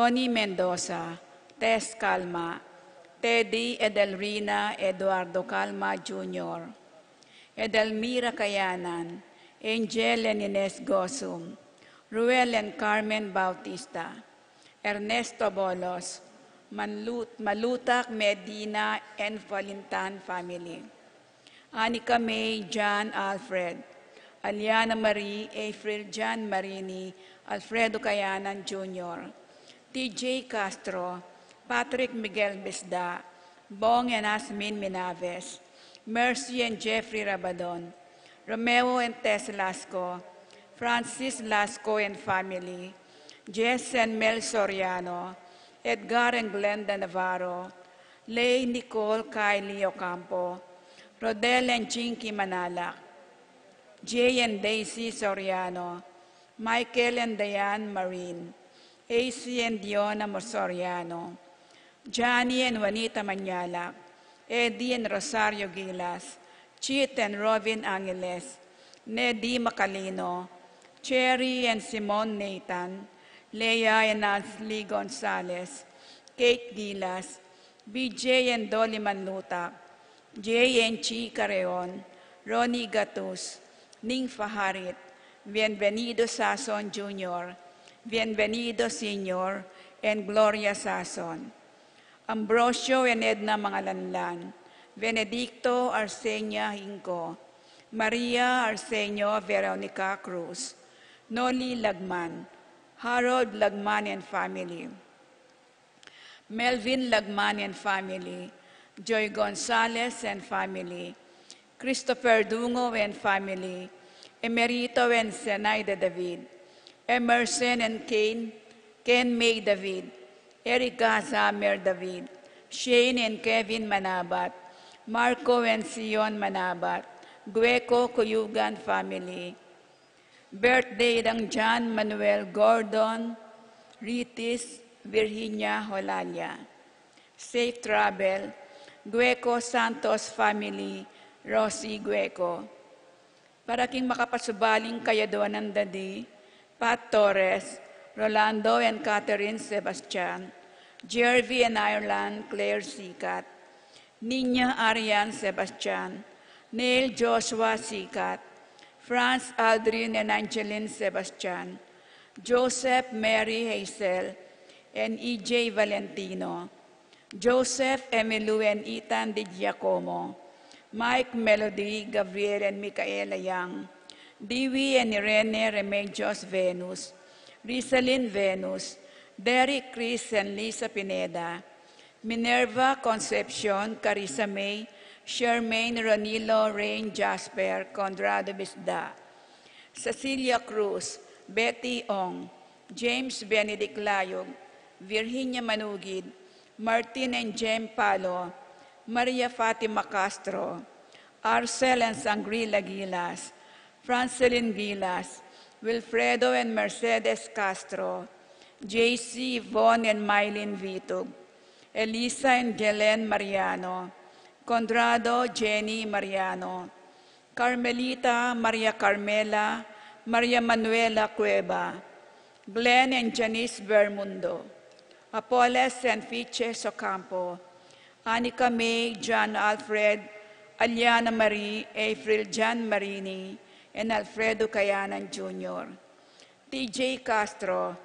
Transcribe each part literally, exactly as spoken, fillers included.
Tony Mendoza, Tess Calma, Teddy Edelrina Eduardo Calma Junior, Edelmira Kayanan, Angel and Ines Gosum, Ruel and Carmen Bautista, Ernesto Bolos, Manlut-, Malutak Medina and Valintan family. Anika May John Alfred, Aliana Marie April John Marini, Alfredo Kayanan Junior, T J Castro, Patrick Miguel Bisda, Bong and Asmin Minaves, Mercy and Jeffrey Rabadon, Romeo and Tess Lasco, Francis Lasco and family, Jess and Mel Soriano, Edgar and Glenda Navarro, Lay Nicole Kylie Ocampo, Rodel and Jinky Manalak, Jay and Daisy Soriano, Michael and Diane Marin, A C and Diona Soriano, Johnny and Juanita Manyalak, Eddie and Rosario Gilas, Chit and Robin Angeles, Nedi Macalino, Cherry and Simon Nathan, Leia and Ashley Gonzalez, Kate Gilas, B J and Dolly Manlutak, J and Chi Carreon, Ronnie Gatus, Ning Faharit, Bienvenido Sason Junior, Bienvenido Senior, and Gloria Sason. Ambrosio and Edna Mangalanlan, Benedicto Arsenia Hinco, Maria Arsenio Veronica Cruz, Noli Lagman, Harold Lagman and family, Melvin Lagman and family, Joy Gonzalez and family, Christopher Dungo and family, Emerito and Zenaida David, Emerson and Kane, Ken May David, Eric Gaza Mer David, Shane and Kevin Manabat, Marco and Sion Manabat, Gueco Cuyugan family. Birthday dang John Manuel Gordon, Ritis, Virginia Holalia. Safe travel, Gueco Santos family, Rosie Gueco. Para king makapasubaling kayaduanan dadi, Pat Torres, Rolando and Catherine Sebastian, Jervy and Ireland Claire Sikat, Niña Arian Sebastian, Neil Joshua Sikat, Franz Aldrin and Angeline Sebastian, Joseph Mary Hazel, and E J Valentino, Joseph Emilou and Ethan Di Giacomo, Mike Melody, Gabriel and Micaela Young, Dewey and Irene Remedios Venus, Rizalin Venus, Derek Chris and Lisa Pineda, Minerva Concepcion, Carissa May, Charmaine Ronilo, Rain Jasper, Conrado Bisda, Cecilia Cruz, Betty Ong, James Benedict Layog, Virginia Manugid, Martin and Jem Palo, Maria Fatima Castro, Arcel and Sangrila Gilas, Francelin Gilas, Wilfredo and Mercedes Castro, J C, Von and Mylene Vitug, Elisa and Jelen Mariano, Conrado, Jenny Mariano, Carmelita, Maria Carmela, Maria Manuela Cueva, Glenn and Janice Bermundo, Apoles and Fiches Ocampo, Anika May, John Alfred, Aliana Marie, April John Marini, and Alfredo Kayanan Junior, T J Castro,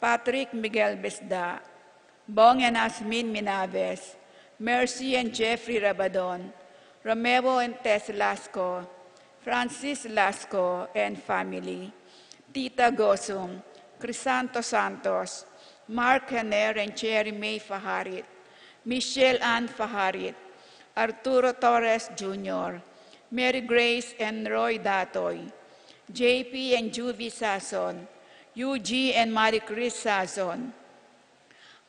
Patrick Miguel Bisda, Bong and Asmin Minaves, Mercy and Jeffrey Rabadon, Romeo and Tess Lasco, Francis Lasco and family, Tita Gosum, Crisanto Santos, Mark Hener and Cherry May Faharit, Michelle Ann Faharit, Arturo Torres Junior, Mary Grace and Roy Datoy, J P and Juvie Sazon, Yuji and Marie Chris Sazon,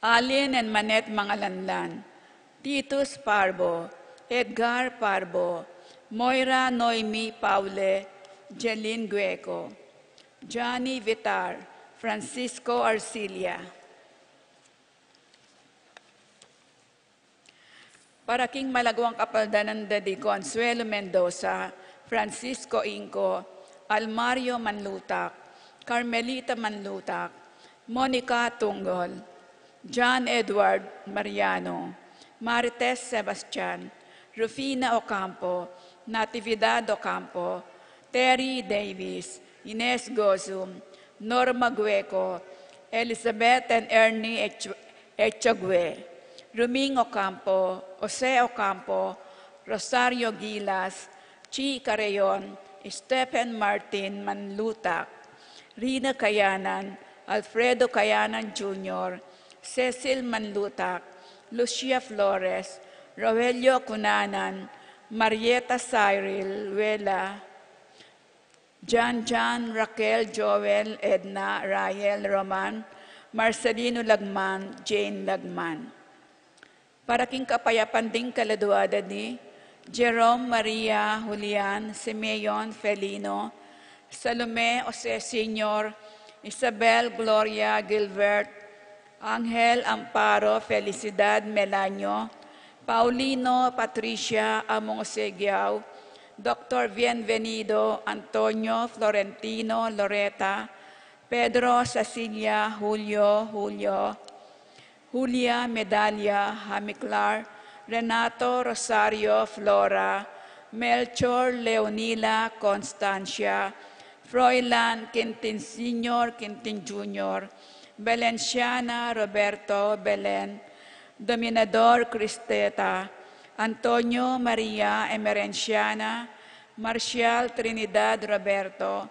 Alin and Manette Mangalanlan, Titus Parbo, Edgar Parbo, Moira Noemi Paule, Jeline Gueco, Johnny Vitar, Francisco Arcilia. Para king malaguang kapaldanan da di Consuelo Mendoza, Francisco Inco, Almario Manlutak, Carmelita Manlutak, Monica Tunggol, John Edward Mariano, Marites Sebastian, Rufina Ocampo, Natividad Ocampo, Terry Davis, Ines Gozum, Norma Gueco, Elizabeth and Ernie Ech-, Echague, Ruming Ocampo, Jose Ocampo, Rosario Gilas, Chi Carreon, Stephen Martin Manlutak, Rina Kayanan, Alfredo Kayanan Junior, Cecil Manlutak, Lucia Flores, Rogelio Cunanan, Marieta Cyril Vela, Jan Jan, Raquel, Joel, Edna, Rael, Roman, Marcelino Lagman, Jane Lagman. Para king kapayapan ding kaladua da ni Jerome, Maria, Julian, Simeon, Felino, Salome, Jose Senior, Isabel, Gloria, Gilbert, Angel, Amparo, Felicidad, Melanio, Paulino, Patricia, Among Jose Giao, Doctor Bienvenido, Antonio, Florentino, Loreta, Pedro, Cecilia, Julio, Julio, Julia, Medalia, Hamiklar, Renato, Rosario, Flora, Melchor, Leonila, Constancia, Froilan, Quintin Senior, Quintin Junior, Valenciana, Roberto, Belen, Dominador, Cristeta, Antonio, Maria, Emerenciana, Marcial, Trinidad, Roberto,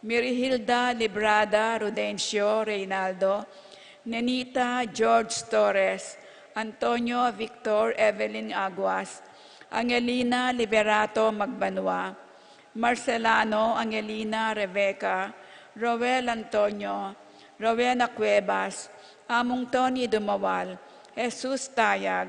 Mirihilda, Librada, Rudencio, Reynaldo, Nenita, George Torres, Antonio, Victor, Evelyn Aguas, Angelina, Liberato, Magbanua, Marcelano, Angelina, Rebecca, Roel, Antonio, Rowena Cuevas, Among Tony Dumawal, Jesus Tayag,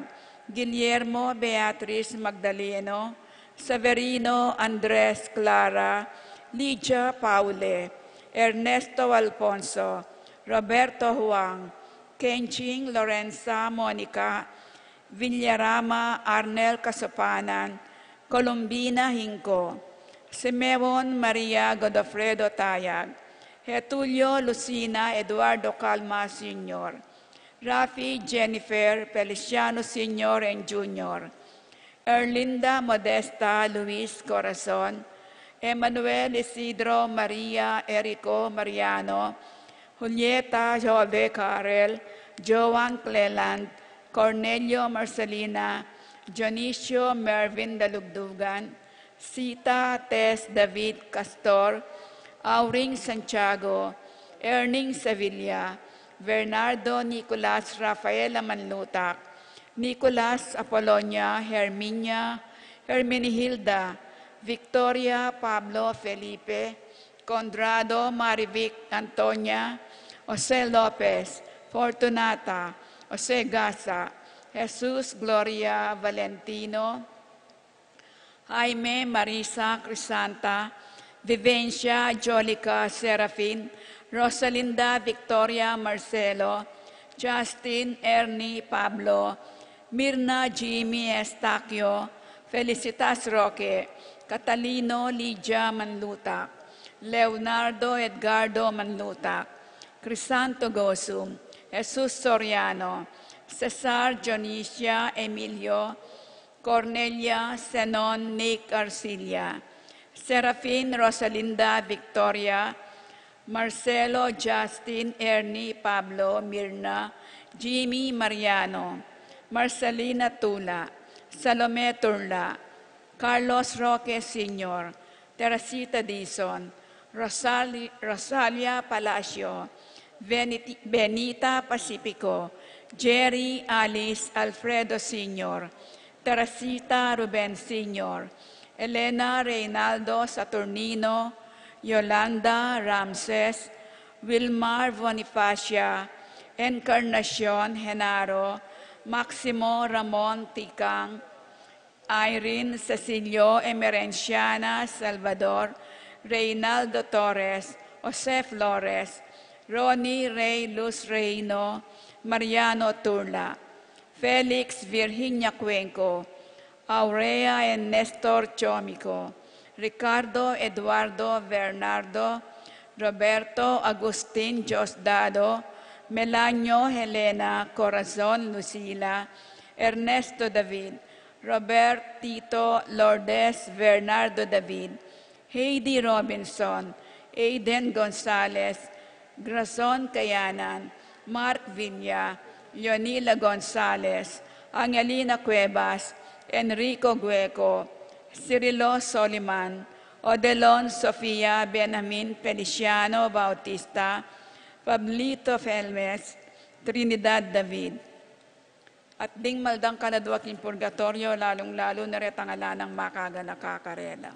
Guillermo, Beatriz, Magdaleno, Severino, Andres, Clara, Lydia, Paule, Ernesto, Alfonso, Roberto, Juan, Kenching, Lorenza, Monica, Villarama, Arnel, Casopanan, Colombina, Hinco, Simeon, Maria, Godofredo, Tayag, Getulio, Lucina, Eduardo, Calma, Senior, Rafi, Jennifer, Feliciano, Senior and Junior, Erlinda, Modesta, Luis, Corazon, Emmanuel, Isidro, Maria, Erico, Mariano, Julieta, Jove, Karel, Joan, Cleland, Cornelio, Marcelina, Dionisio, Mervin, Dalugdugan, Sita, Tess, David, Castor, Auring, Santiago, Erning, Sevilla, Bernardo, Nicolas, Rafaela, Manlutak, Nicolas, Apolonia, Herminia, Herminihilda, Victoria, Pablo, Felipe, Conrado, Marivic, Antonia, Jose Lopez, Fortunata, Jose Gasa, Jesus, Gloria, Valentino, Jaime, Marisa, Crisanta, Vivencia, Jolica, Serafin, Rosalinda, Victoria, Marcelo, Justin, Ernie, Pablo, Mirna, Jimmy, Estaquio, Felicitas, Roque, Catalino, Lydia, Manlutak, Leonardo, Edgardo, Manlutak, Crisanto, Gosum, Jesus, Soriano, Cesar, Dionisia, Emilio, Cornelia, Zenon, Nick, Arcilia, Serafin, Rosalinda, Victoria, Marcelo, Justin, Ernie, Pablo, Mirna, Jimmy, Mariano, Marcelina, Tula, Salome, Turla, Carlos, Roque, Senior, Teresita, Dizon, Rosali-, Rosalia, Palacio, Beniti-, Benita, Pacifico, Jerry, Alice, Alfredo, Senior, Teresita, Ruben, Senior, Elena, Reynaldo, Saturnino, Yolanda, Ramses, Wilmar, Bonifacia, Encarnacion, Genaro, Maximo, Ramon, Tikang, Irene, Cecilio, Emerenciana, Salvador, Reynaldo, Torres, Jose, Flores, Ronnie, Rey, Luz, Reino, Mariano, Turla, Felix, Virginia, Cuenco, Aurea, Ernesto, Chomico, Ricardo, Eduardo, Bernardo, Roberto, Agustin, Diosdado, Melanio Helena Corazon Lucila, Ernesto David, Robert Tito Lourdes Bernardo David, Heidi Robinson, Aiden Gonzalez, Grason Kayanan, Mark Villa, Leonila Gonzalez, Angelina Cuevas, Enrico Gueco, Cirilo Soliman, Odelon Sofia, Benjamin Feliciano Bautista, Pablito Felmes, Trinidad David. At ding maldang kaladwa king purgatoryo, lalung-lalu na retang ala nang makaganaka karela.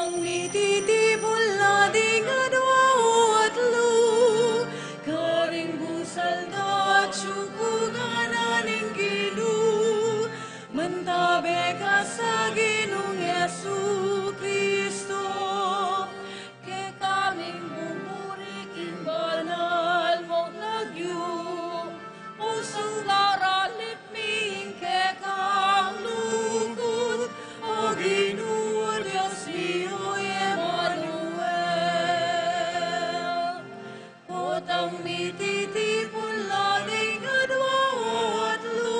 Mititipun la ding adwa o atlu karing busal da at sukung ngana ning Ginu, mantabe ka sa Ginung Jesucristo. Keka ming buburi king banal mung lagyu, o sularan mi ing kekang lugud, o Ginu, Dios miyu, Emmanuel. Potang mititipun la ding adwa o atlu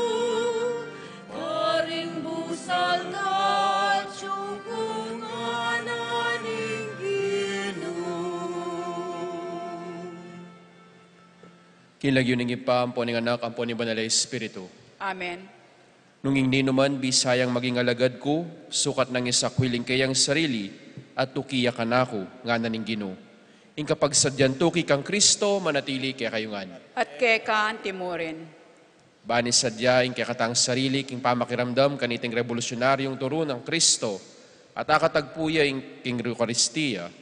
karing busal da at sukung ngana ning Ginu. King lagyu ning Ibpa, ampo ning Anak, ampo ning Banal a Espiritu. Amen. Nung ing ninuman bisayang maging alagad ku, sukat nang isakwil ing keyang sarili, at tuki ya kanaku, ngana ning Ginu. Ing kapagsadyan tuki kang Kristo, manatili kekayu ngan. At keka antimurin. Bani sadya ing kekatang sarili king pamakiramdam kaniting rebolusyunaryung turu nang Kristo, at akatagpu ya ing king Eukaristia,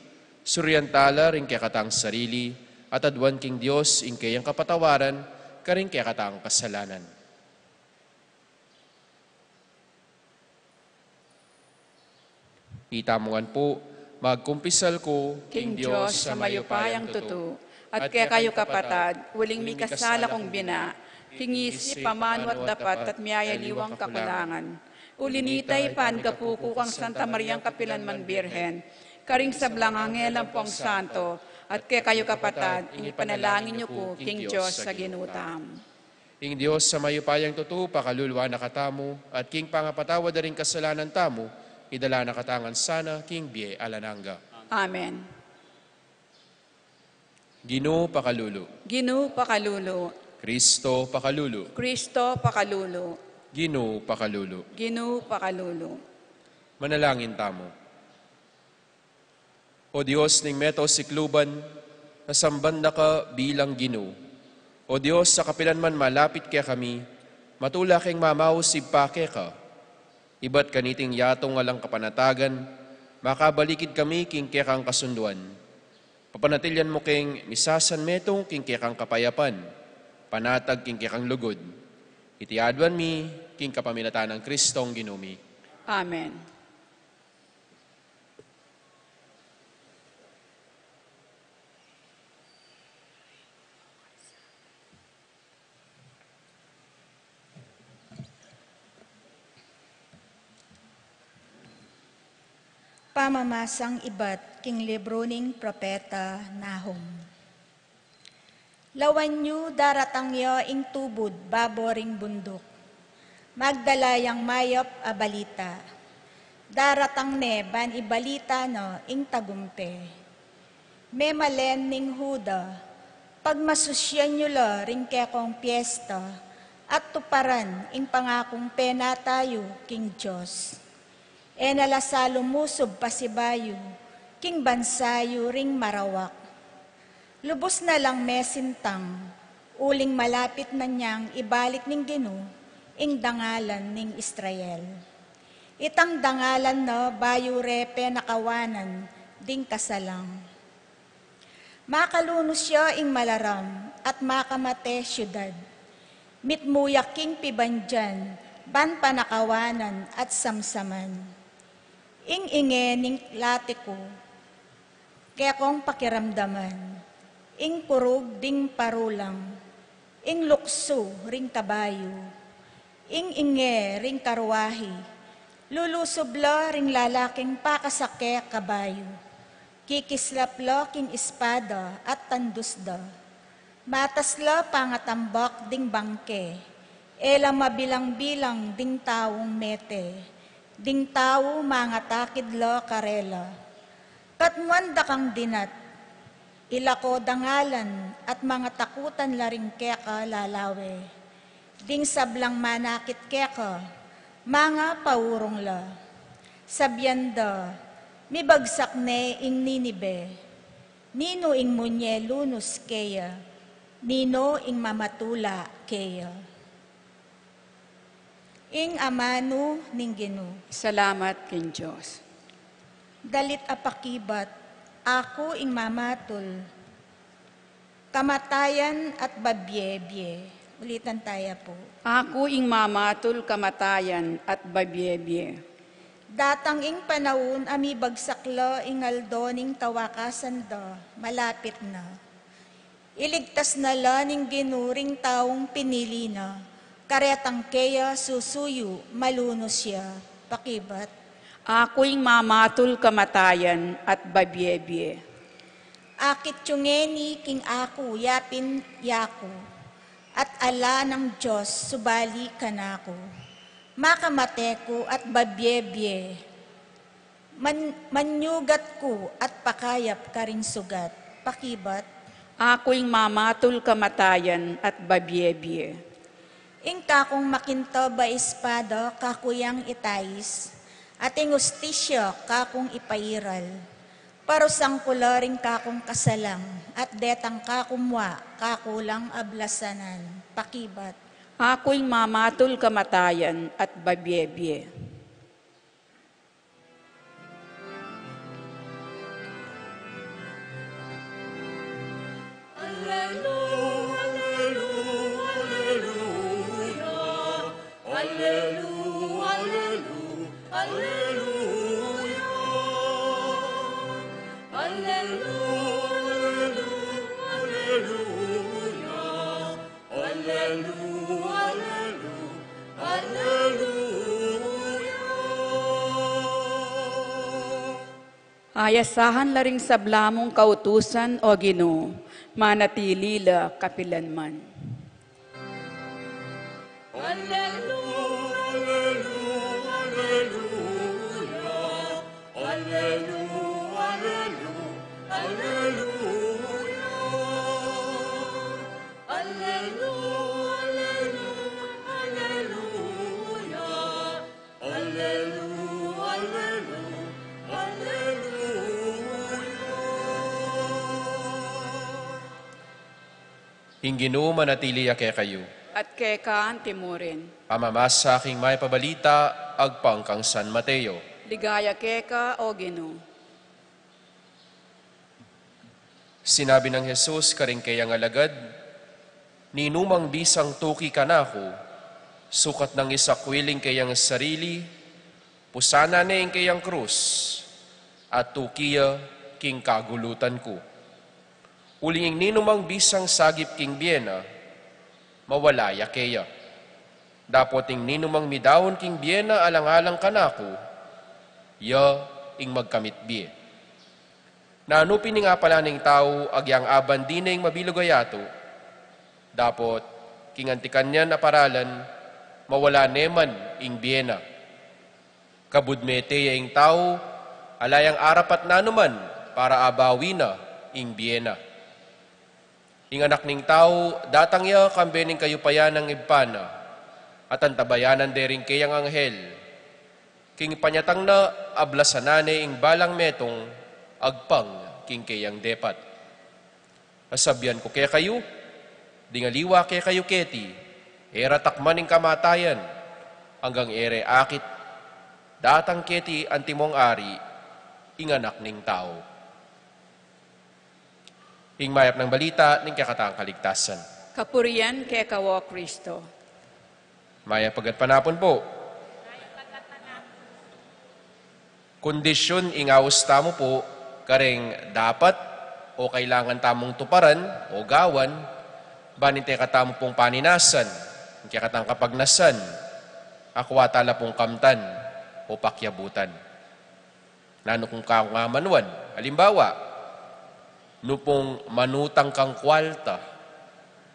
surian tala ring kekatang sarili, at aduan king Dios ing keyang kapatawaran karing kekatang kasalanan. Itamu ngan pu, magkumpisal ku king Dios a mayupayang tutu, at kekayu kapatad, uling mikasala kung bina, king isip, amanu at dapat, at miyayaliwang kakulangan. Uli nita, ipanggapu ku kang Santa Mariang kapilanman Birhen, karing sablang anghel ampong santo, at kekayu kapatad, ing ipanalangin yu ku king Dios a Ginu tamu. Ing Dios a mayupayang tutu pakalulu na katamu, at king pangapatawad da ring kasalanan tamu, idala na katamu ngan sana king bie alang angga. Amen. Ginu pakalulu. Ginu pakalulu. Kristo pakalulu. Kristo pakalulu. Ginu pakalulu. Ginu pakalulu. Manalangin tamu. O Dios ning meto sikluban, nasamban da ka bilang Ginu. O Dios a kapilanman malapit kekami, matula keng mamaus Ibpa keka. Ibat kaniting yatung alang kapanatagan, makabalikid kami king kekang kasunduan. Papanatilian mu keng misasanmetung king kekang kapayapan, panatag king kekang lugud. Iti aduan mi king kapamilatan nang Kristong Ginu mi. Amen. Pamamasang ibat king libru ning propeta Nahum. Lawan yu, daratang ya ing tubud babo ring bunduk. Magdala yang mayap a balita. Daratang ne ban ibalita na ing tagumpe. Memalen ning Juda, pagmasusyan yu la ring kekong piesta, at tuparan ing pangakung penata yu king Dios. E na la sa lumusub pasibayu king bansa yu ring marawak. Lubus na lang mesintang, uling malapit na niang ibalik ning Ginu ing dangalan ning Israel. Itang dangalan na bayu re penakawanan ding kasalang. Makalunus ya ing malaram at makamate siudad. Mitmu ya king pibandian ban panakawanan at samsaman. Ing inge ning lati ku, kekong pakiramdaman, ing kurug ding parulang, ing luksu ring kabayu, ing inge ring karuahi, lulusub la ring lalaking pakasake kabayu, kikislap la king ispada at tandus da. Matas la pangatambak ding bangke, e la mabilang-bilang ding taung mete, ding tau mangatakid la karela. Katmuan da kang dinat, ilako dangalan at mangatakutan la ring keka lalawe. Ding sablang manakit keka, mangapaurung la. Sabian da, mibagsak ne ing Ninibe. Ninu ing munye lunus keya? Ninu ing mamatula keya? Ing amanu ning Ginu. Salamat king Dios. Dalit a pakibat, aku ing mamatul kamatayan at babie-bie. Ulitan taya pu. Aku ing mamatul kamatayan at babie-bie. Datang ing panaun a mibagsak la ing aldo ning tawakasan da, malapit na. Iligtas na la ning Ginu ring taung pinili na, karetang keya susuyu, malunus ya. Pakibat. Aku ing mamatul kamatayan at babie-bie. Akit yu ngeni king aku, yapin yaku, at ala nang Dios subali kanaku. Makamate ku at babie-bie. Man-, manyugat ku at pakayap karing sugat. Pakibat. Aku ing mamatul kamatayan at babie-bie. Ing kakung makintab a espada kaku yang itais, at ing ustisya kakung ipairal. Parusan ku la ring kakung kasalang, at detang kaku mua kaku lang ablasanan. Pakibat. Aku ing mamatul kamatayan at babie-bie. Aleluya, aleluya, aleluya, aleluya. Ayasahan la ring sabla mung kautusan, O Ginu, manatili la kapilanman. Aleluya, aleluya, aleluya, aleluya, aleluya. Aleluya, aleluya, aleluya. Aleluya, aleluya, aleluya. Ing Ginu manatili ya kekayu. At keka antimurin. Pamamasa king mayap a balita agpang kang San Mateo. Ligaya keka, O Ginu. Sinabi nang Jesus karing keyang alagad, "Ninumang bisang tuki kanaku, sukat nang isakwil ing keyang sarili, pusanan ne ing keyang krus, at tuki ya king kagulutan ku. Uling ing ninumang bisang sagip king bie na, mawala ya keya. Dapot ing ninumang midaun king bie na alang-alang kanaku, ya ing magkamit bie." Nanu pin ing apala ning tau agyang aban dine ing mabilug a yatu? Dapot king anti kanyan a paralan, mawala ne man ing bie na. Kabud mete ya ing tau, ala yang arapat nanuman para abawi na ing bie na. Ing Anak ning Tau, datang ya kambe ning kayupayan nang Ibpa na, at antabayanan de ring keyang anghel. King panyatang na, ablasanan ne ing balang metung agpang king keyang depat. Sasabian ku kekayu, ding aliwa kekayu keti, e ra takman ing kamatayan, anggang e re akit datang keti antimong Ari, ing Anak ning Tau. Ing mayap nang balita ning kekatang kaligtasan. Kapurian keka, O Kristo. Mayap a gatpanapun pu. Kondisyun ing aus tamu pu, kareng dapat o kailangan tamung tuparan o gawan, ban ing kekatamu pung paninasan, ing kekatang kapagnasan, akwa tala pung kamtan o pakyabutan. Nanu kung kamanuan? Alimbawa, nu pung manutang kang kwalta,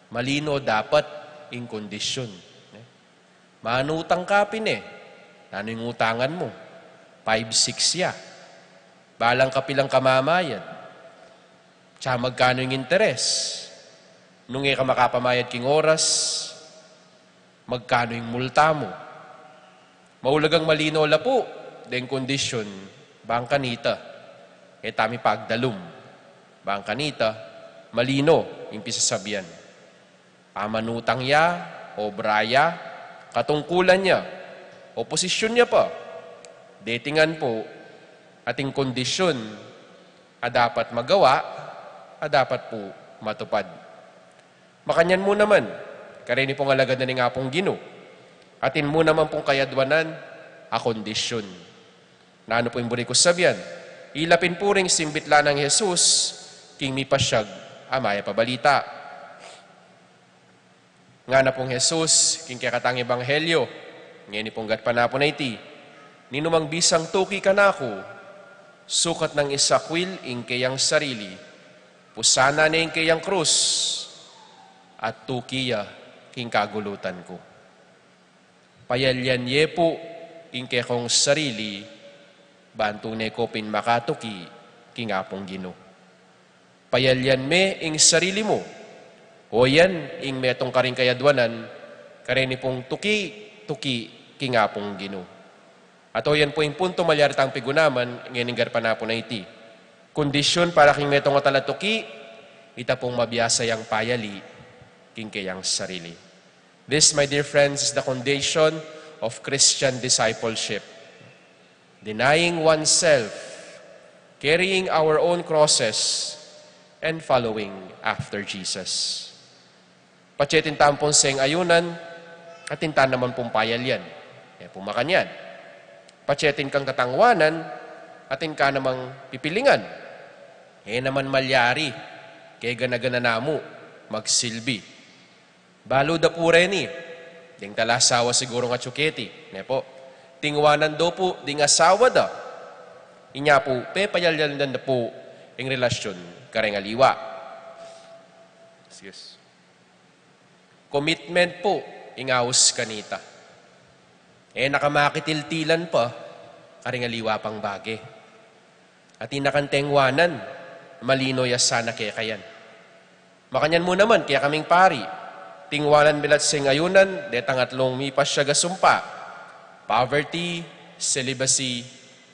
malino dapat ing kondisyun. Manutang ka pin e, nanu ing utangan mu? Five, six ya. Balang kapilan ka mamayad. Tsaka magkanu ing interes? Nung e ka makapamayad king oras, magkanu ing multa mu? Maulagang malino la pu deng kondisyun, bang kanita e tamu pagdalum. Bang kanita, malino ing pisasabian. Pamanutang ya, obra ya, katungkulan ya, o posisyun ya pa. Detingan pu, Ating kondisyun a dapat magawa, a dapat pu matupad. Makanyan mu naman, kareni pung alagad na ning Apung Ginu, atin mu naman pung kayadwanan a kondisyun. Nanu pu ing buri kung sabian? Ila pin pu ring simbit la nang Jesus king mipasyag a mayap a balita. Ngana pung Jesus king kekatang ebanghelyo, ngeni pung gatpanapun a iti, ninumang bisang tuki kanaku, sukat nang isakwil ing keyang sarili, pusanan ne ing keyang krus, at tuki ya king kagulutan ku. Payalian ye pu ing kekong sarili, ban tune ko pin makatuki king Apung Ginu. Payalian me ing sarili mu. O yan ing metung karing kayadwanan, kareni pung tuki-tuki king Apung Ginu. At o yan pu ing puntu malyari tang pigunaman ngening gatpanapun a iti. Kondisyun para king metung a talatuki, ita pung mabiasa yang payali king keyang sarili. This, my dear friends, is the condition of Christian discipleship. Denying oneself, carrying our own crosses, and following after Jesus. Patse atin tamu pung seng ayunan, atin ta naman pung payalian. E pu makanyan. Patse atin kang tatangwanan, atin ka namang pipilingan. E naman malyari, kegana-gana na mu magsilbi. Balu da pu reni, deng talasawa sigurung atsu keti, ne pu? Tingwanan do pu ding asawa da. Inya pu, pepayalian da pu ing relasyun kareng aliwa. Excuse. Commitment pu ing aus kanita. E na ka makitiltilan pa kareng aliwa pang bage. Atin na kang tengwanan, malino ya sana keka yan. Makanyan mu naman, kekaming pari, tingwanan mi la't seng ayunan detang atlung mipasyag a sumpa: poverty, celibacy,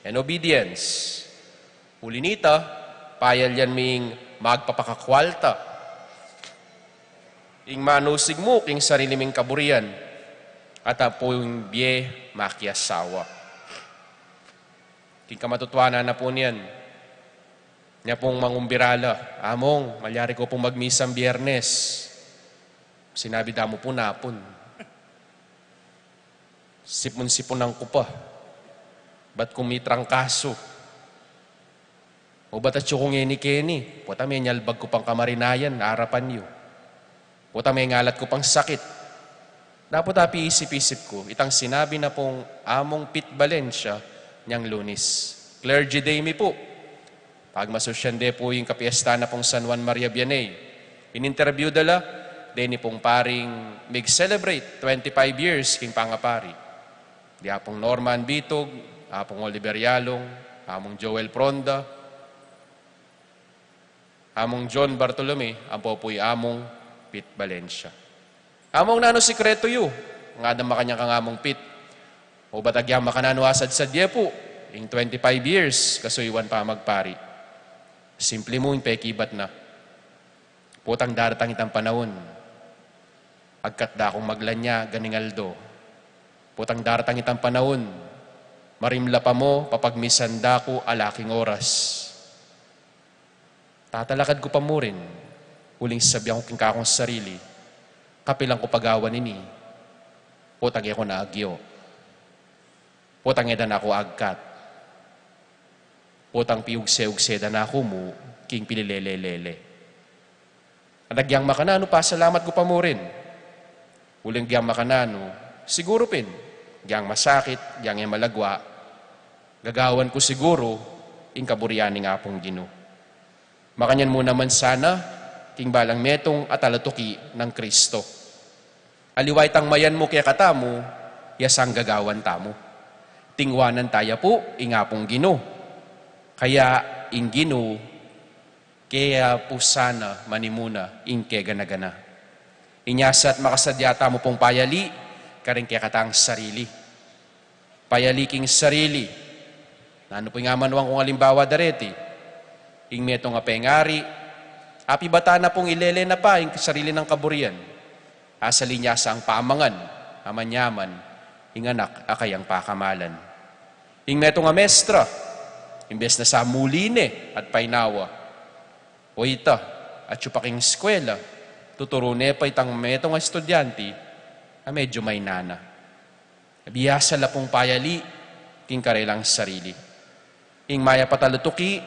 and obedience. Uli nita, payalian mi ing magpapakakwalta, ing manusig mu king sarili ming kaburian, at ampong bie makiasawa. King kamatutuanan na pu niyan, nya pung mangumbira la, "Among, malyari ku pung magmisang Biyernes." Sinabi da mu pu, "Napun. Sipun-sipunan ku pa. Ba't ku mitrangkasu? O ba't atsu ku ngeni keni? Potang menyalbag ku pang kamarinayan arapan yu. Potang mengalat ku pang sakit." Dapot apiisip-isip ku, itang sinabi na pung Among Pete Valencia nyang Lunis. Clergy Day mi pu. Pagmasusyan de pu ing kapiesta na pung San Juan Maria Vianney. In-interview da la deni pung paring mig-celebrate twenty-five years king pangapari. Di Apung Norman Bitug, Apung Oliver Yalung, Among Joel Pronda, Among John Bartolome, ampo pu i Among Pete Valencia. "Among, nanu sikretu yu?" Ngana da makanyan kang Among Pete, "O ba't agyang makananu asadsadye pu ing twenty-five years kasuyuan pamagpari?" Simple mu ing pekibat na. Potang daratang itang panaun, agkat da kung maglanya ganing aldo. Potang daratang itang panaun, marimla pa mu, papagmisan da ku ala king oras. Tatalakad ku pa mu rin, uling sabian ku king kakung sarili, "Kapilan ku pa gawan ini? Potang e ku na agyu. Potang e da na ku agkat. Potang piugse-ugse da na ku mu king pililele-lele." At agyang makananu, pasalamat ku pa mu rin. Uling agyang makananu, siguru pin, agyang masakit, agyang e malagwa, gagawan ku siguru ing kaburian ning Apung Ginu. Makanyan mu naman sana king balang metung a talatuki nang Kristo. Aliwa itang mayan mu kekatamu, ya sang gagawan tamu. Tingwanan ta ya pu ing Apung Ginu. Kaya ing Ginu, kaya pu sana manimuna ing kegana-gana. Inya sa at makasadya tamu pung payali karing kekatang sarili. Payali king sarili. Nanu pu ing amanuan kung alimbawa dareti? Ing metung a pengari, apibatan na pung ilele na pa ing sarili nang kaburian. Asali nya sang pamangan a manyaman ing anak a kayang pakamalan. Ing metung a mestra, Imbes na sa muli ne at painawa, o ita, atyu pa king eskwela, tuturu ne pa itang metung a estudyante a medyu maina na. Biasa la pung payali king karelang sarili. Ing mayap a talatuki,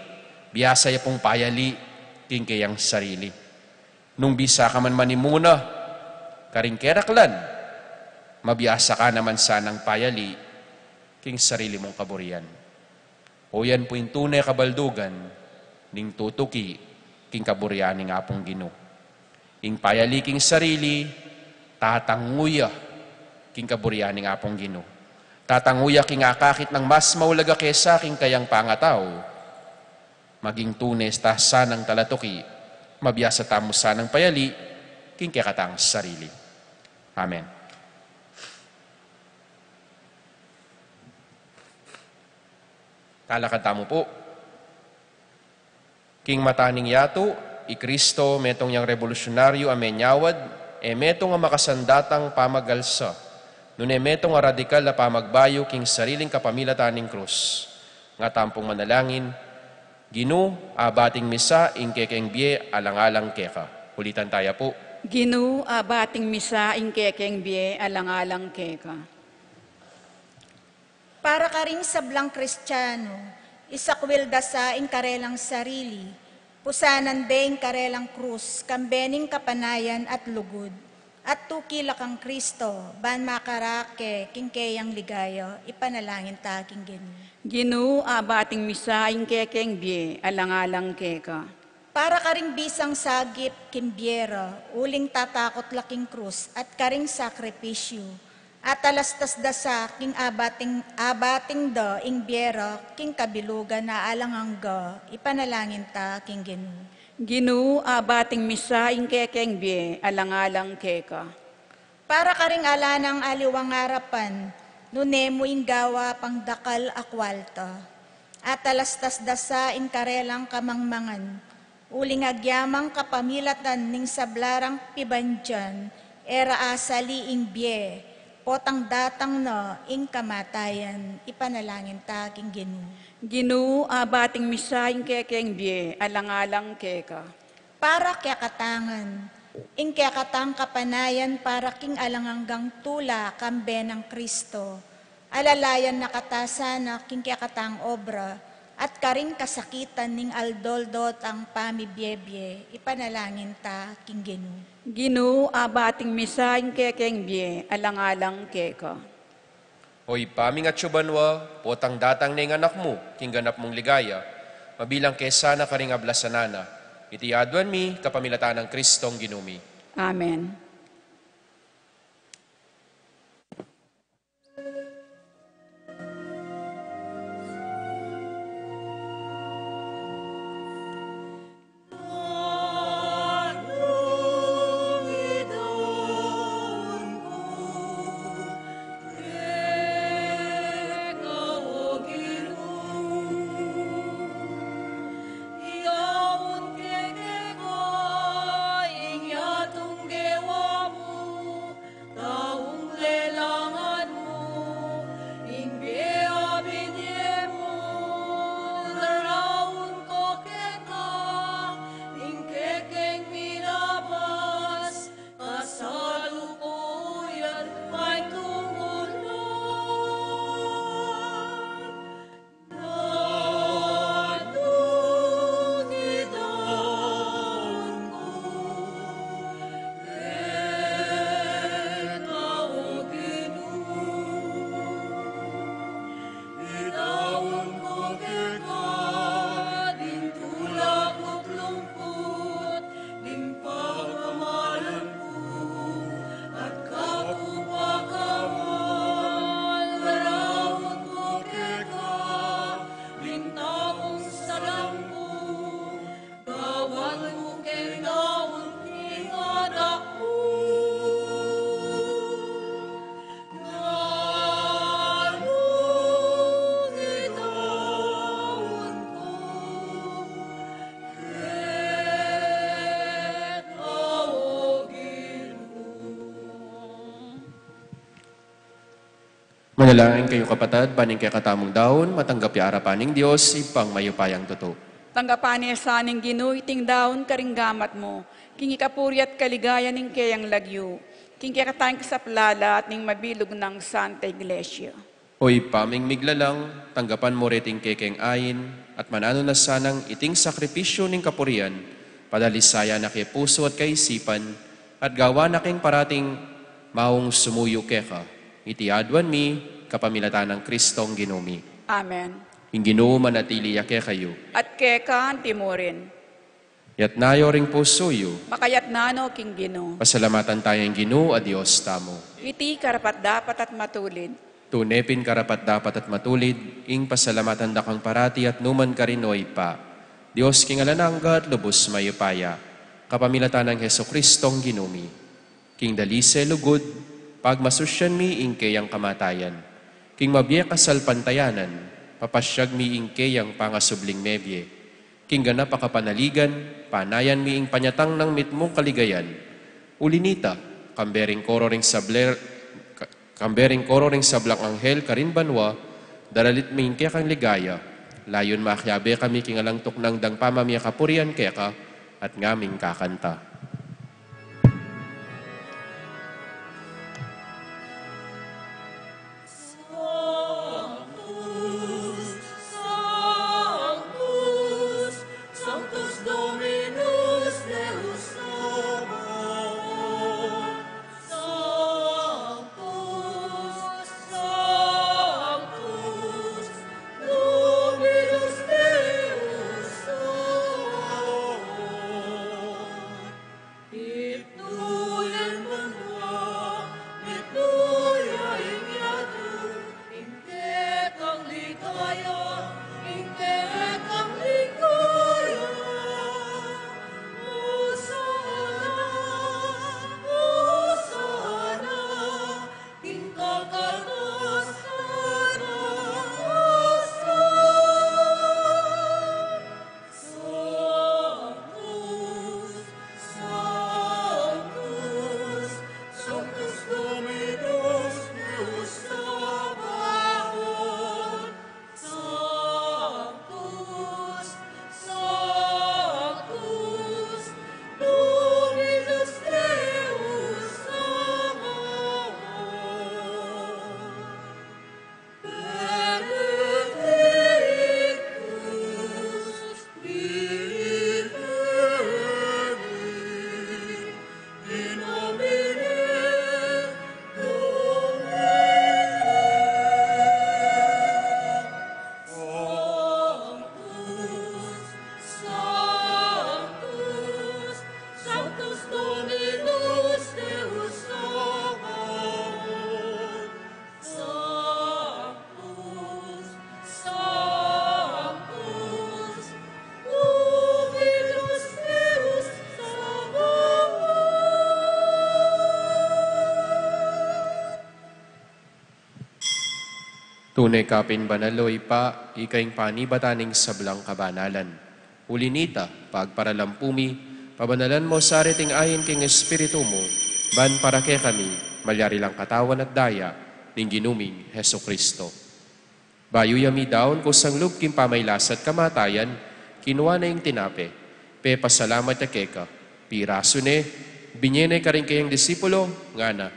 biasa ya pung payali king keyang sarili. Nung bisa ka man manimuna karing keraklan, mabiasa ka naman sanang payali king sarili mung kaburian. O yan pu ing tune kabaldugan ning tutuki king kaburian ning Apung Ginu. Ing payali king sarili, tatangu ya king kaburian ning Apung Ginu. Tatangu ya king akakit nang mas maulaga kesa king kayang pangatau. Maging tune ta sanang talatuki, mabiasa tamu sanang payali king kekatang sarili. Amen. Talakad tamu pu. King mata ning yatu, i Kristo, metung yang rebolusyonaryu a menyawad, e metung a makasandatang pamagalsa, nune metung a radikal a pamagbayu king sariling kapamilatan ning krus. Nga tampung manalangin, Ginu, abating misa ing kekeng bie alang-alang keka. Ulitan taya pu. Ginu, abating misa ing kekeng bie alang-alang keka. Para karing sablang Kristiano, isakwil da sa ing karelang sarili, pusanan de ing karelang krus, kambe ning kapanayan at lugud, at tuki la kang Kristo, ban makarake king keyang ligaya, ipanalangin ta king Ginu. Ginu, abating misa ing kekeng bie alang-alang keka. Para karing bisang sagip king bie ra, uling tatakut la king krus at karing sakripisyu, atalastas da sa king abating, abating da ing bie ra king kabilugan a alang angga, ipanalangin ta king Ginu. Ginu, abating misa ing kekeng bie alang-alang keka. Para karing ala nang aliwang arapan, nune mu ing gawa pang dakal a kwalta. Atalastas da sa ing karelang kamangmangan, uling agyamang kapamilatan ning sabla rang pibandian, e ra asali ing bie, potang datang na ing kamatayan, ipanalangin ta king Ginu. Ginu, abating misa ing kekeng bie alang-alang keka. Para kekatang ngan, ing kekatang kapanayan para king alang anggang tula kambe nang Kristo, alalayan na kata sana king kekatang obra, at karing kasakitan ning aldo-aldo tang pamibie-bie, ipanalangin ta king Ginu. Ginu, abating misa ing kekeng bie alang-alang keka. O Ibpa ming atsu banua, potang datang ne ing Anak mu king ganap mung ligaya, mabilang ke sana karing ablasan na. Iti aduan mi kapamilatan nang Kristong Ginu mi. Amen. Dalangin kayu, kapatad, ban ing kekatamung daun matanggap ya arapan ning Dios, Ibpang mayupayang tutu. Tanggapan na sa ning Ginu iting daun karing gamat mu, king ikapuri at kaligayan ning keyang lagyu, king kekatang kasaplalan at ning mabilug nang Santa Iglesia. O Ibpa ming miglalang, tanggapan mu reting kekeng ain, at mananu na sanang iting sakripisyu ning kapurian, padalisayan na ke pusu at kaisipan, at gawan na keng parating maung sumuyu keka. Iti aduan mi, kapamilatan nang Kristong Ginu mi. Amen. Ing Ginu manatili ya kekayu. At keka anti mu rin. Yatna yu ring pusu yu. Makayatna no king Ginu. Pasalamatan taya ing Ginu a Dios tamu. Iti karapat-dapat at matulid. Tune pin karapat-dapat at matulid, ing pasalamatan da kang parati at nukarin man, O Ibpa, Dios king alang angga at lubus mayupaya, kapamilatan nang Jesukristong Ginu mi. King dalise lugud, pagmasusyan mi ing keyang kamatayan. King mabie kasalpantayanan, papasyag mi ing keyang pangasubling mebie. King ganap a kapanaligan, panayan mi ing panyatang nang mitmung kaligayan. Uli nita, kambe ring koro ring sabler-, ka-, kambe ring koro ring sablang anghel karin banua, daralit mi ing kekang ligaya. Layun makiabe kami king alang tuknang dang pamamie kapurian keka, at ngaming kakanta. Sanctus, Sanctus, Sanctus Dominus Deus Sabaoth. Sanctus, Sanctus, Dominus Deus Sabaoth. Mitmu ya ing banua, mitmu ya ing yatu, ing kekang ligaya, ing kekang ligaya. Hosana, Hosana, king kakatasan a Hosana. Sanctus, Sanctus, Sanctus Dominus Deus Sabaoth. Sanctus, Sanctus, Dominus Deus Sabaoth. Sanctus, Sanctus, Sanctus Dominus Deus Sabaoth. Sanctus, Sanctus, Dominus Deus Sabaoth. Tune ka pin banal, O Ibpa, ika ing panibatan ning sablang kabanalan. Uli nita, pagparalampu mi, pabanalan mu sa reting ain king Espiritu mu, ban para kekami malyari lang katawan at daya ning Ginu ming Jesucristo. Bayu ya midaun kusang lub king pamailas at kamatayan, kinua ne ing tinape, pepasalamat ya keka, pirasu ne, binye ne karing keyang disipulo, ngana: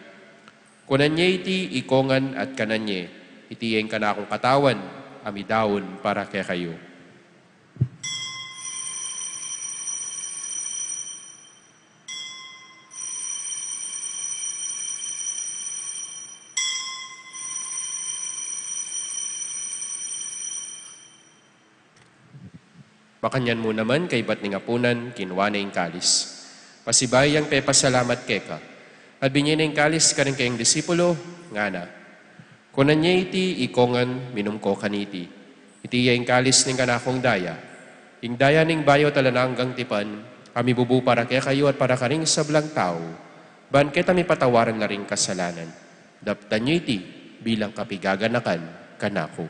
Kunan ye iti ikongan at kanan ye, iti ya ing kanakung katawan a midaun para kekayu. Makanyan mu naman, kaybat ning apunan, kinua ne ing kalis. Pasibayu yang pepasalamat keka, at binye ne ing kalis karing kayang disipulo, ngana: Kunan ye iti ikongan, minum ko kaniti. Iti ya ing kalis ning kanakung daya, ing daya ning bayu at alang anggang tipan, a mibubu para kekayu at para karing sablang tau, ban keta mipatawaran la ring kasalanan. Daptan ye iti bilang kapigaganakan kanaku.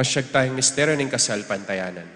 Masyag tayang misteryo ning kasalpantayanan.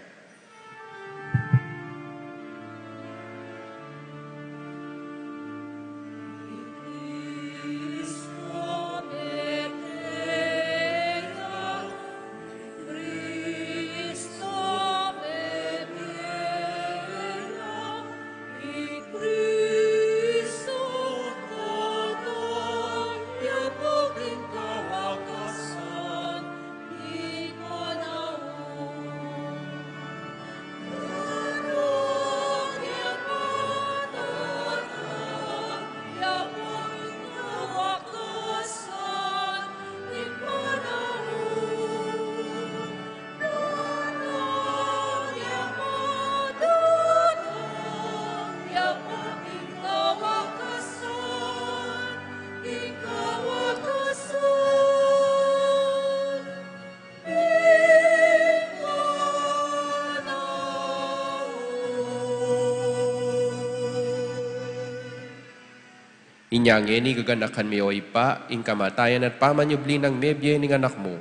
Inya ngeni, gaganakan mi, o Ibpa, ing kamatayan at pamanyubli nang mebie ning Anak mu.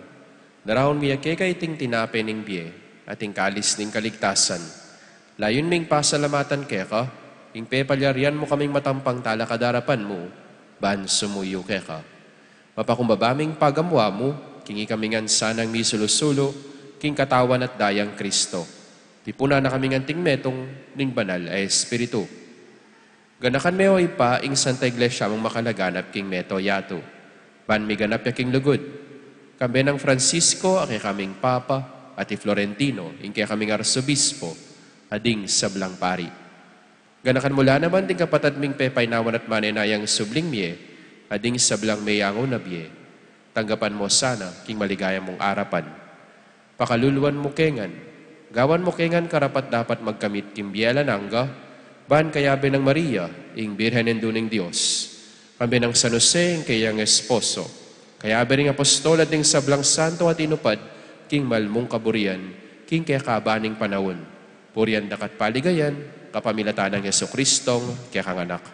Daraun mi ya keka iting tinape ning bie at ing kalis ning kaligtasan. Layun ming pasalamatan keka ing pepalyarian mu kaming matampang talakad king arapan mu ban sumuyu keka. Mapakumbaba ming pagamuan mu king ikami ngan sanang misulu-sulu king katawan at dayang Kristo. Tipunan na kami ngan king metung ning Banal a Espiritu. Ganakan me, o Ibpa, ing Santa Iglesia mung makalaganap king mabilug a yatu, ban miganap ya king lugud, kambe nang Francisco a kekaming Papa, at i Florentino ing kekaming Arsobispo, at ding sablang pari. Ganakan mu la naman ding kapatad ming pepaynawan at manenayang subling mie, at ding sablang meyangu na bie. Tanggapan mu sana king maligaya mung arapan. Pakaluluan mu ke ngan, gawan mu ke ngan karapat-dapat magkamit king bie alang angga, ban kayabe nang Maria, ing Birhen Indu ning Dios, kambe nang San Jose ing keyang esposo, kayabe ring apostol at ding sablang santo a tinupad king mal mung kaburian king kekaban ning panaun, purian da ka at paligayan, kapamilatan nang Jesucristong kekang Anak.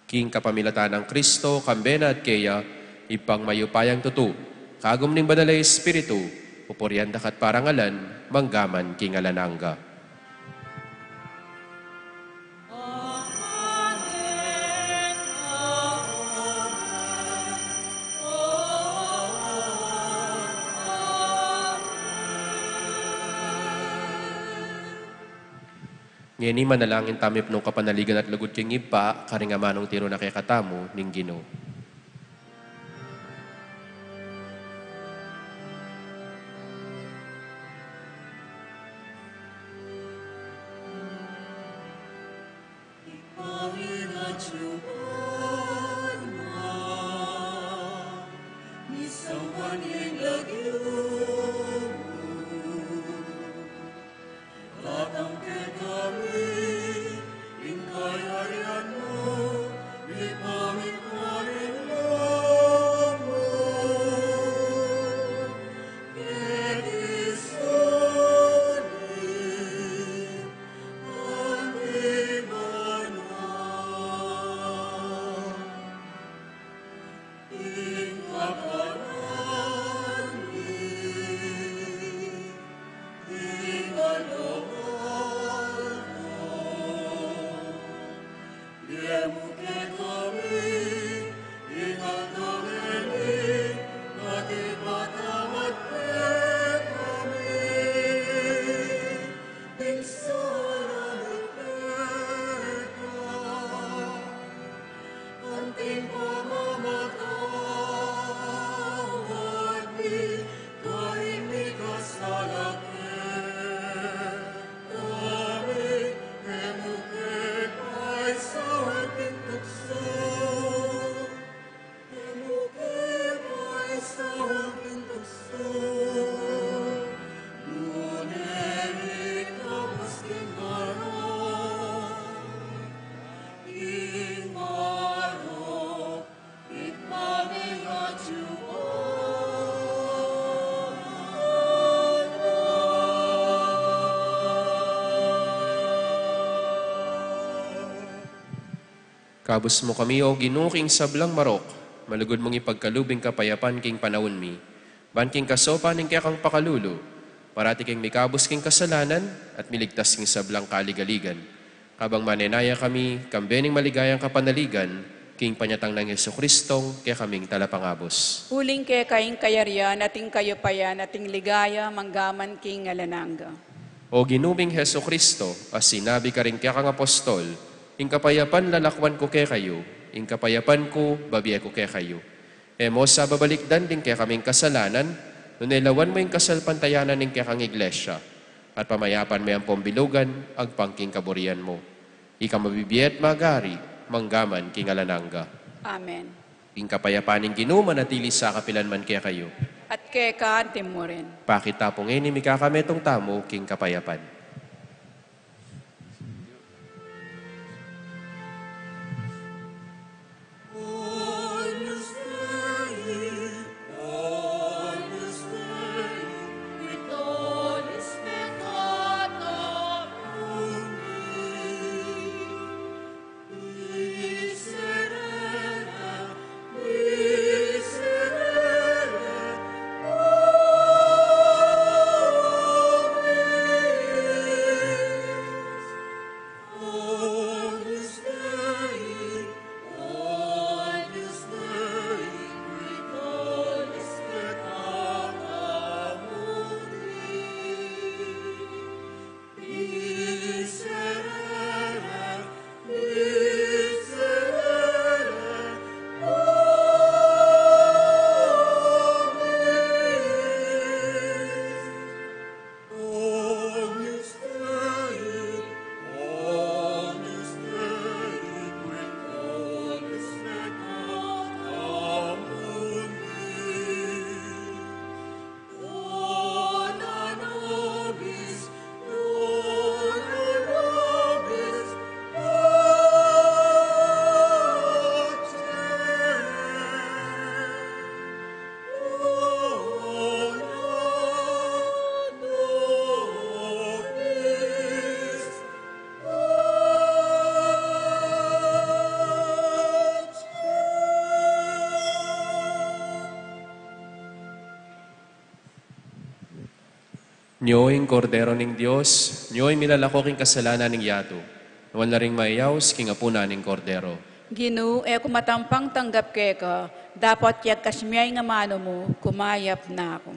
King kapamilatan nang Kristo, kambe na at keya, Ibpang mayupayang tutu, kagum ning Banal a Espiritu, pupurian da ka at parangalan, mangga man king alang angga. Ngeni manalangin tamu king kapanaligan at lugud king Ibpa, karing amanung tiru na kekatamu ning Ginu. Datang kekami ing kayarian mu, mipamintuan ing lub mu, keti sulip anti banua. Anting pamamatawad mi karing mikasala kekami, e mu ke paisaul king tuksu, e mu ke paisaul king tuksu, nune ikabus king marok. Kabus mu kami, O Ginu, king sablang marok, malugud mung ipagkalub ing kapayapan king panaun mi. Ban king kasaupan ning kekang pakalulu, parati keng mikabus king kasalanan at miligtas king sablang kaligaligan. Kabang manenaya kami, kambe ning maligayang kapanaligan, king panyatang nang Jesucristong kekaming talapangabus. Uling keka ing kayarian at ing kayupayan at ing ligaya manggaman king alang angga. O Ginu ming Jesucristo, a sinabi karing kekang apostol, ing kapayapan lalakwan ku kekayu, ing kapayapan ku babie ku kekayu. E mo sa babalikdan ding kekaming kasalanan, nune lawan mu ing kasalpantayanan ning kekang iglesia, at pamayapan me ampong bilugan agpang king kaburian mu. Ika mabibie at magari, manggaman king alang angga. Amen. Ing kapayapan ning Ginu manatili sa kapilan man kekayu. At keka anti mu rin. Pakit ta pu ngeni mikakametung tamu king kapayapan. Nyo ing Kordero ning Dios, nyo ing milalako king kasalanan ning yatu. Nuan la ring mayaus king apunan ning Kordero. Ginu, e ku matampang tanggap keka, dapot yagkas mu ya ing amanu mu, kumayap na ku.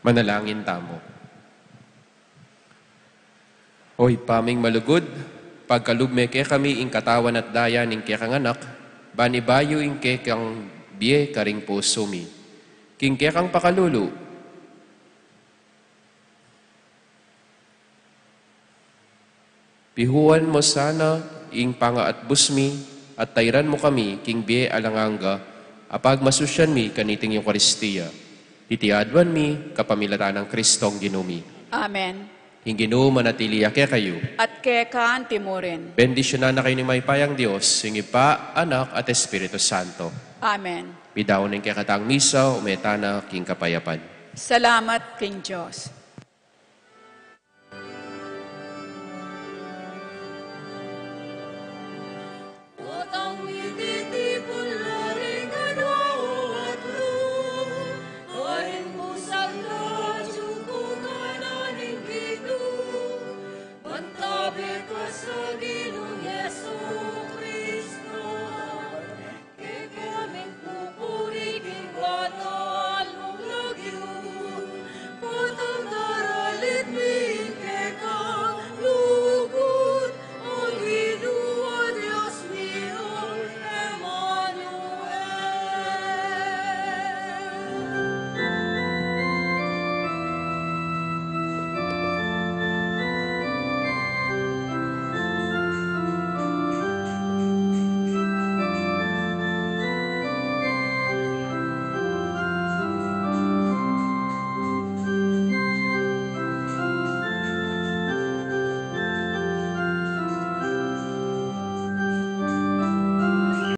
Manalangin tamu. O Ibpa ming malugud, pagkalub me kekami ing katawan at daya ning kekang Anak, ban ibayu ing kekang bie karing pusu mi. King kekang pakalulu, pihuan mu sana ing pangaatbus mi, at tairan mu kami king bie alang angga, a pagmasusyan mi kaniting Eukaristia. Iti aduan mi kapamilatan nang Kristong Ginu mi. Amen. Ing Ginu manatili ya kekayu. At keka antimurin. Bendisyunan na kayu ning mayupayang Dios, ing Ibpa, Anak, at Espiritu Santo. Amen. Pidaun ing kekatang misa, ume tana king kapayapan. Salamat king Dios.